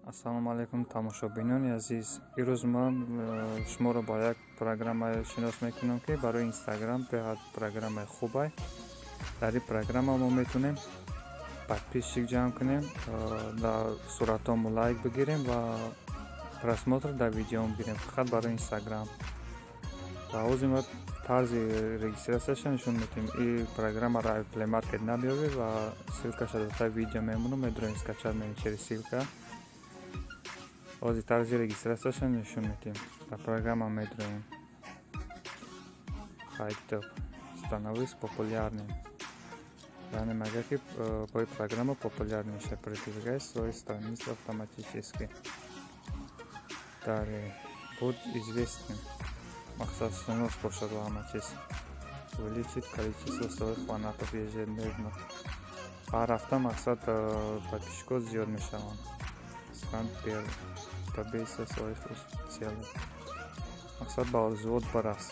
Ассалому алайкум тамошобинони азиз. Имрӯз ман шуморо ба як программа шинос мекунам, ки барои Инстаграм беҳад программаи хубай. Дар ин программа мо метавонем подписчик ҷамъ кунем, дар суратҳомо лайк бигирем ва просмотр дар видеом бигирем, фақат барои Инстаграм. Ва ҳозир мо тарзи регистрацияша нишон медиҳем. Ин программаро аз Play Market намеёбед ва ссылкаша дар таи видео мемонам, медуроем скачать менем через ссылка. Ҳозир тарзи регистрацияша нишон медиҳем. Дар программа медуроем. Хайт, становись популярным. Яъне мегӯяд, ки бо ин программа популярный мешавад. Продвигай свою страницу автоматически. Далее, будь известным. Мақсад шинос бошад ва ҳама чиз. Увеличить количество своих фанатов ежедневно. Ҳар ҳафта мақсад подписчикҳо зиёд мешаванд. Стань первым. Добейся своих целей. Мақсад ба орзуот барас.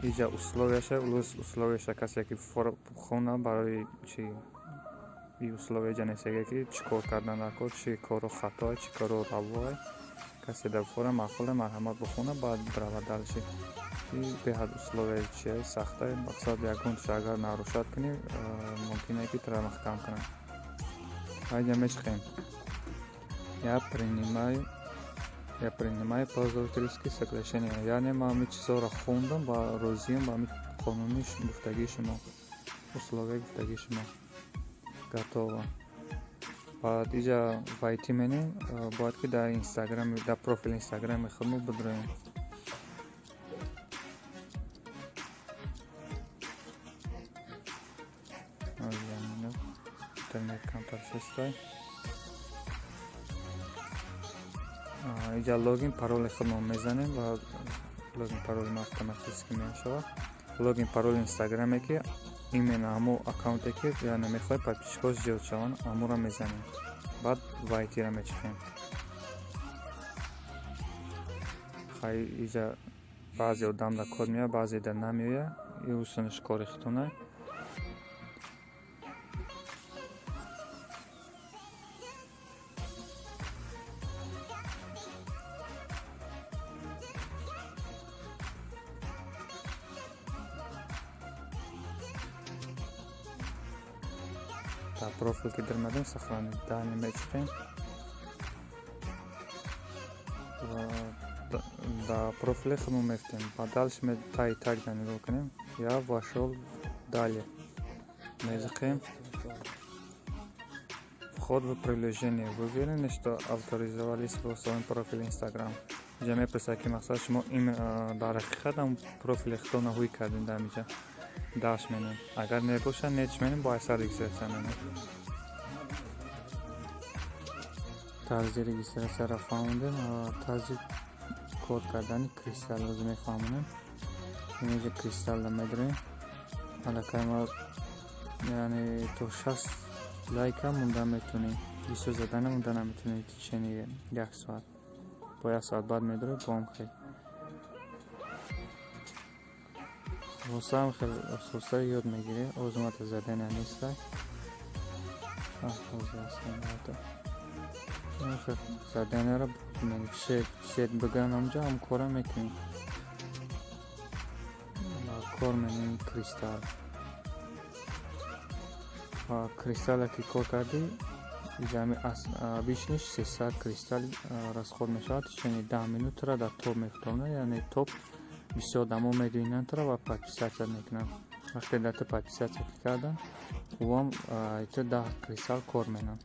Иҷа условияша, условияша касе ки хона барои чи и условия ҷа нестега, ки чӣ кор кардан дар кор, чӣ кору хатое, чӣ кору равое. Касе дар фора маъқуле, марҳамат бихона, баъд бирава дальше. И беҳад условияи чия сахтае, мақсад ягон чиз агар нарушать кунӣ, мумкин е ки тура маҳкам кунанд. Айҷа мечиқем. Я принимаю пользовательские соглашения. Яъне ман ҳамин чизҳоро хондам ва розиам ба ҳамин қонуни гуфтагии шумо, условияи гуфтагии шумо. Готово. Баъд иҷа войти менем, бояд ки дар Инстаграм, дар профили Инстаграми худмо бидроем. Интернет камтар сестай. Иҷа логин пароли худмо мезанем ва логин пароли мо автоматически мешавад. Логин пароли Инстаграме, ки именно ҳамо аккаунте, ки яъне мехоҳед подписчикҳо зиёд шаванд, ҳамонро мезанем. Баъд вайтира мечиқем. Хай, иҷа баъзе одам дар код меояд, баъзе дар намеояд. И усунаш кори худтона. Дар профил ки даромадем, сохранить данные мечиқем ва дар профили худмо мефтем. Ба дальше таи тагда нигоҳ кунем. Я вошёл далее. Мезиқем. Вход в приложение. Вы уверены, что авторизовались в своем профиле Instagram? Иҷа мепурсад, ки мақсад шумо им дар ҳақиқат ҳам профили худтона ҳуй кардем дар инҷа. Даш менем. Агар небошад, неч менем, бо айсар регистрация менем. Тарзи регистрацияро фаҳмондем, тарзи кор кардани кристаллро мефаҳмонем. Инҷа кристаллро медорем. Аллакай мо яъне то 60 лайка монда метавонем. Бисёр задана монда наметавонем течение як соат. Бо як соат баъд медорем, бо хел. Хусам хел ососа ёд мегирӣ, озумата задания нестай. Заданияро шет биган ҳамҷа ҳам кора мекунем. Кор менем кристалл. Ва кристалла ки кор кардӣ, ҷамъи обычныйш 300 кристалл расход мешавад. Течение 10 минутра дар топ мефтонад, яъне топ бисёр одамо медбинанд туро ва подписаться мекунанд. Вақте дар ту подписаться ки карданд, ӯам ту 10 кристалл кор менанд.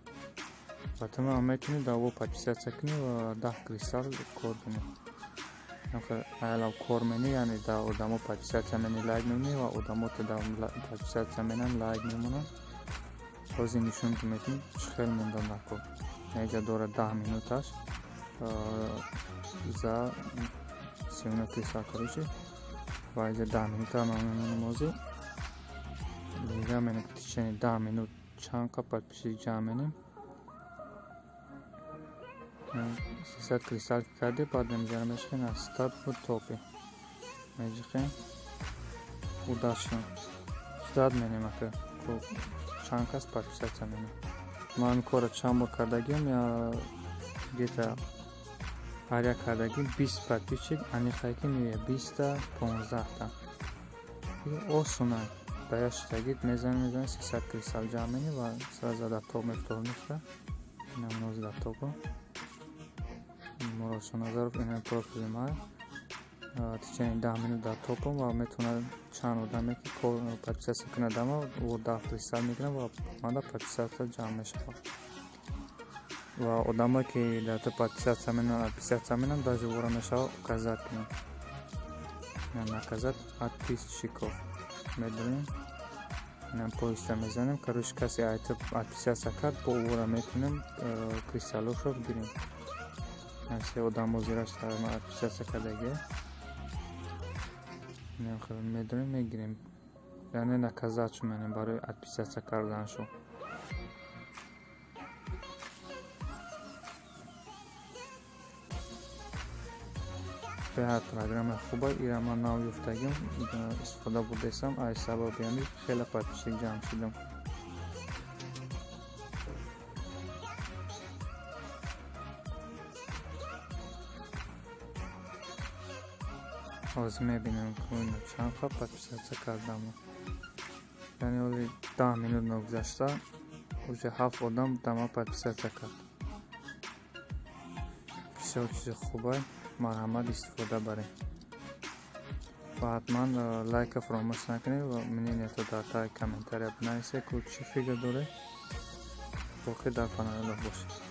Ва ту метавонӣ дар ӯ подписаться кунӣ ва 10 кристалл кор кунӣ. Айлав кор менӣ, яъне дар одамо подписаться менӣ, лайк мемонӣ ва одамо ту дар подписаться менанд, лайк мемонанд. Ҳозир нишон метавонӣ чӣ хел мондан дар кор. Инҷа дорад 10 минуташ за 39 кристалл, короче. Ва инҷа 10 минута ман мемонам ҳозир. Дига менем, ки течение 10 минут чанд қа подписчик ҷамъ менем. 300 кристалл ки кардӣ, баъд инҷаро мешикем аз стат бу топи. Меҷиқем. Удачно. Ждать менем, ака. Чанд кас подписаться менем. Ман кора чанд бор кардагиам, я где-то ҳар як кардагим 20 подписчик аниқае ки меояд 20та, 15та. Осона ба як штагит мезанӣ, мезанӣ, 300 кристалл ҷамъ менӣ ва сразу дар топ мефтороништа. Инам ноз дар топо. Муродшо Назаров, ина профили ман. Течение 10 минут дар топом ва метавонад чанд одаме ки подписаться кунад дама, ӯ 10 кристалл мегирад ва манда подписаться ҷамъ мешавад. Ва одамое ки дар то подписаться менанд, отписаться менанд, даже вора мешавад указать кунад. Наказать подписчиков медонем. Инам поиста мезанем. Короче, касе айта отписаться кард, бо вора метавонем кристаллошро бигирем. Се одамо зираш отписаться кардагия. Медонем, мегирем. Яъне наказать шуменем барои отписаться карданшо. Беҳад программа хуба, ира ман нав ёфтагим, истифода бурдесам, ай сабаби ҳамин хеле подписчик ҷамъ шудам. Ҳозир мебинем, ки чанд қа подписаться кардам. Яъне ҳоли 10 минут ногузашта уже 7 одам дама подписаться кард. Бисёр чизи хубай, марҳамат истифода баред. Ва ҳатман лайка фаромӯш накунед ва мнениятро дар таги комментария бинависед, ки чӣ фикр доред. Боқӣ дар паноҳи Аллоҳ бошед.